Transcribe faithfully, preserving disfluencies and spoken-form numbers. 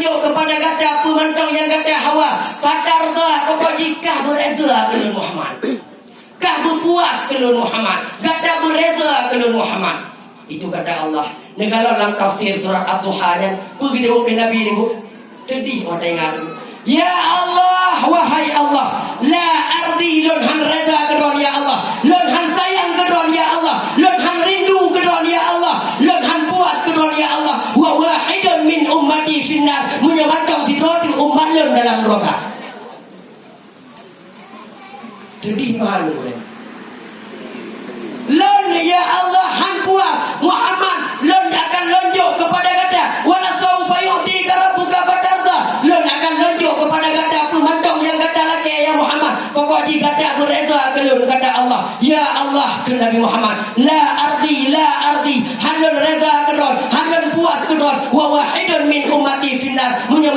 Keupada gata peue mantong nyang gata hawa, fatarda, pokok jih kah beureda keu lôn Muhammad. Kah beupuas keu lôn Muhammad, gata beureda keu lôn Muhammad. Itu kata Allah. Neukalon lam tafsir surat At-Tuha nyan, peue geujaweueb lé Nabi nyoe? Seudeh watèe ingat. Ya Allah, wahai Allah, la ardi, lôn han reda keu droen ya Allah, lôn han sayang keu droen ya Allah, lôn han rindu keu droen ya Allah, lôn han puas keu droen ya Allah, wa wahidun min ummati finnar, meunyoe mantong sidroe teuh umat lôn dalam neuraka. Seudeh meunan ulèe. Lôn, ya Allah, han puas. Muhammad, lôn akan lôn jok keupada gata. Wala saufa yu'tika rabbuka fatarda. Lôn akan lôn jok keupada gata peue mantong nyang gata lakèe, ya Muhammad. Pokok jih gata beureda keu lôn, kata Allah. Ya Allah, kheun Nabi Muhammad, la ardi, la ardi. Han lôn reda keu droen, han lôn puas keu droen. Wa wahidun min ummati finnar. Meunyoe